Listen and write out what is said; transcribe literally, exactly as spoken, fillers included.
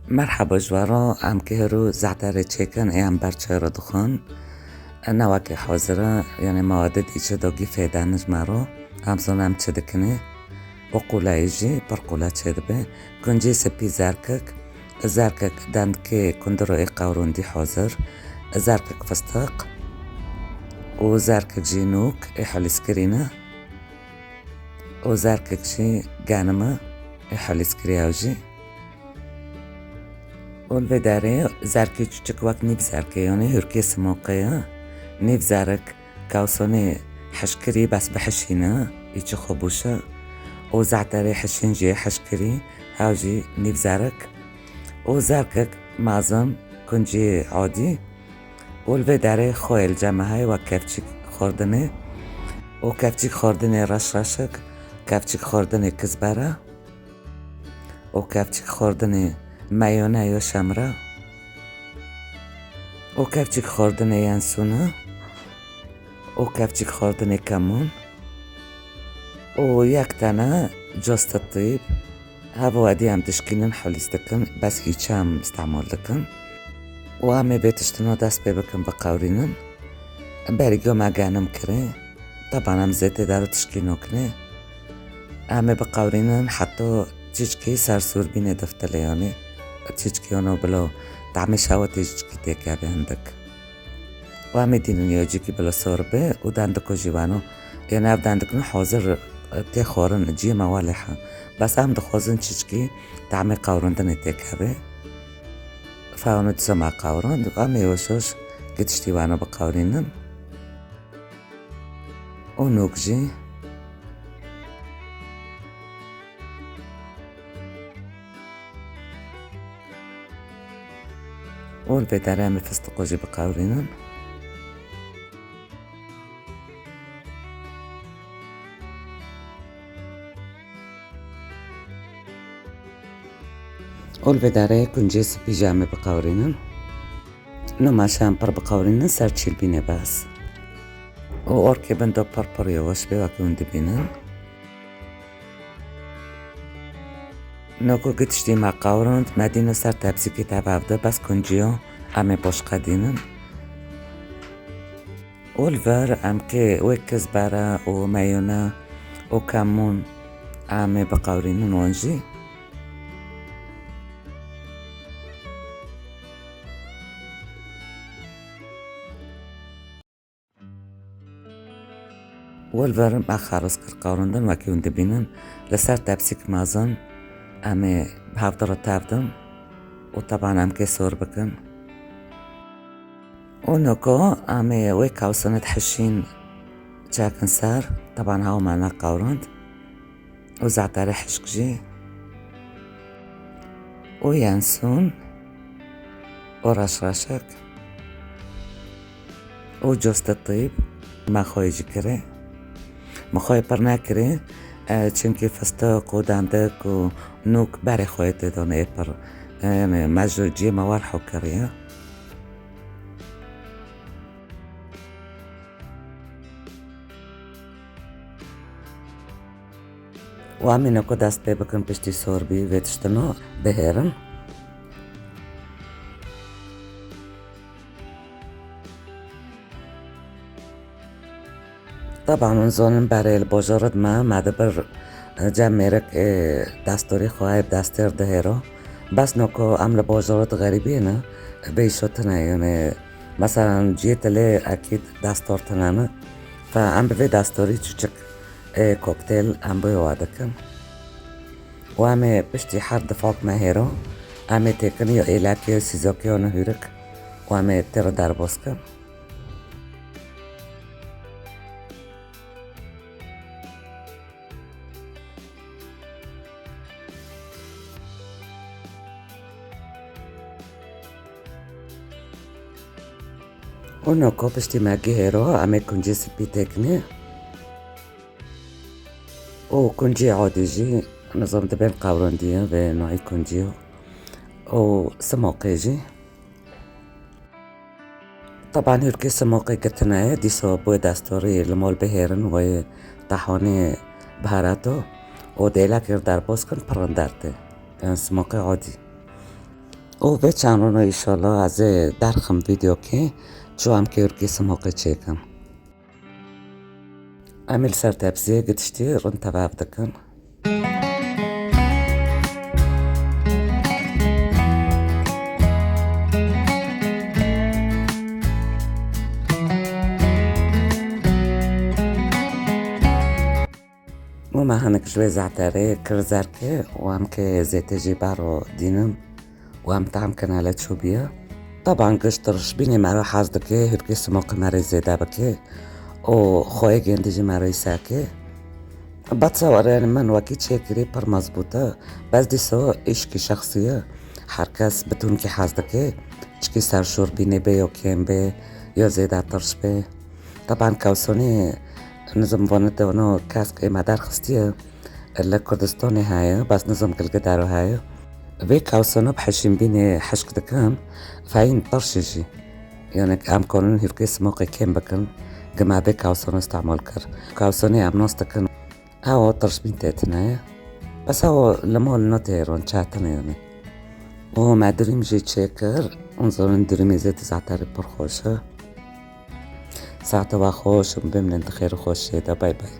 Merheba ji we re, em kêr û zehterê çêkin, ê em ber çay re dixwin. Ne wekî hazir e, yanî mewade dî çi dogî fêde ne ji me re. Em zon em çi dikinê. Û qûlayê jî pir qûla çêdibe. Kuncê spî zerkek, zerkek dendikê kundiro ê qewrindî hazir, zerkek fistiq û zerkek jî nûk ê helîskirî ne. Û zerkek jî genim e, ê helîskirî ew jî. Û li vê derê zerkê çûçik wek nîv zerkê, yanî hûrkê simoqê ye. Nîv zerek kewsonê hişkirî bes bihişîne, î çi xwe bûşe. Û zehterê hişîn jî hişkirî, ew jî nîv zerek. Û zerkek mezin, kuncî adî. Û li vê derê xweyê li cem me heye wek kevçîk xwardinê. Û kevçîk xwardinê reş reşik, kevçîk xwardinê kizbere. Û kevçîk xwardinê meyone yo şemre. Û kevçîk xwardinê yensûne. Û kevçîk xwardinê kemûn. Û yek tane coste tîb. Hev û edî em dişkînin, hulîs dikin, bes îçe em îstemal dikin. Û em ê vê tiştino dest pê bikin biqewrînin. Berî go me genim kirê. Teban em zêtê der û tişkîno kinê. Em ê biqewrînin heta çîçkî ser sûr bînê diftilê, yanî çîçkî ono bilo tamê şewitê çîçkî têkevê hindik. Û em ê dînin yo cîkî bilo sor be û dendiko jî weno. Yanî ev dendikno hazir, e, tê xwarin, ciyê me welê he. Bes em dixwazin çîçkî tamê qewrindinê têkevê. Fewno dîsa me qewrind, em ê weş weş gitiştî weno biqewrînin. Û nûk jî. Û li vê derê em ê fistiqo jî biqewrînin. Û li vê derê kuncê spî jî em ê biqewrînin. No maşa em pir biqewrînin ser çîlbînê bes. Û orkê bin do pir pir yeweş bê, wekî hûn dibînin. No ku gitiştî me qewrind, me dîno ser tepsîkî tev ev de, bes kunciyo em ê boşqe dînin. Û li vir em kê wê kizbere û meyone û kemûn em ê biqewrînin wan jî. Û li vir me xeris kir qewrindin, wekî hûn dibînin. Li ser tepsîk mezin em ê bi hev de re tevdin û teban em kê sor bikin. Û noko em ê wê kewsinit hişîn çekin ser, teban hewa me neqewrind. Û zehterê hişk jî. Û yensûn. Û reşreşek. Û coste tîb. Me xweyê jî kirê. Me xweyê pir nekirê. E, çimkî fistiq û dendik û nûk berê xweyê tê done ê pir. E, yanî me ji ciyê me wer hew kiriye. Û em ê noko dest pê bikin piştî sorbî vê tiştino bihêrin. Teban hûn zonin berê li bojor di me, me dibir, e, cem mêrik, e, destorî xwe ê bi destêr dihêro. Bes noko em li bojor di xerîbiyê ne, vê îşo tine, yanî, meselan, ciyê tilê ekîd destor tine ne. Fe em bi vê destorî çûçik, e, kokteyl em bi wa dikin. Û em ê piştî her difok me hêro, em ê têkin yo êlakê yo sîzokê yo ne hûrik û em ê tê re derbas kin. Û noko piştî me gihêro, em ê kuncê spî têkinê. Û kuncê adî jî nizam dibên qewrindî ye vê noî kuncî û simoqê jî. Teban hûrkê simoqê ketine ye, dîsa bi wê destorî li mal bihêrin, wê tehwanê biharato û dêlakê re derbas kin, pirin dertê. Yan simoqê adî. Û vê çend rûno îşallah ez ê derxim vîdeokê, çû em kê hûrkê simoqê çêkin. Em ê li ser tepsiyê gitiştî rind tev dikin. Û me hinek ji wê ze'terê kir zerkê û em kê zêtê jî baro dînin û em tam kine le çû biye. Teban giş tirşbînê me re hez dike, hûrkê simoqê me re zêde bike û xweyê gêndî jî me re îseke. Besa were, yani min wekî çêkirî pir mezbût e. Bes dîsa îşkî şexsî ye. Her kes bi tunkî hez dike. Çikî serşor bînê bê yo kêm bê, yo zêde tirş bê. Teban kewsonî nizim vana de wano kesk ê me derxistiye. Li Kurdistanê heye, bes nizim gilgidaro heye. Vê kewsona bi hişîmbînê hişk dikim, feyîn tirşî jî. Yani em kanin hûrkê simoqê kêm bikin, gi me vê kewsona îstemal kir. Kewsonê em nas dikin. Ew tirşbîn tê tune ye. Bes ew li mal natêron, çetin e yani. Û me dirîm jî çêkir. Hûn zanin dirîmê zêtê ze'terê pir xweş e. Saete we xweş û bimînin di xêr û xweşiyê de. Bay bay.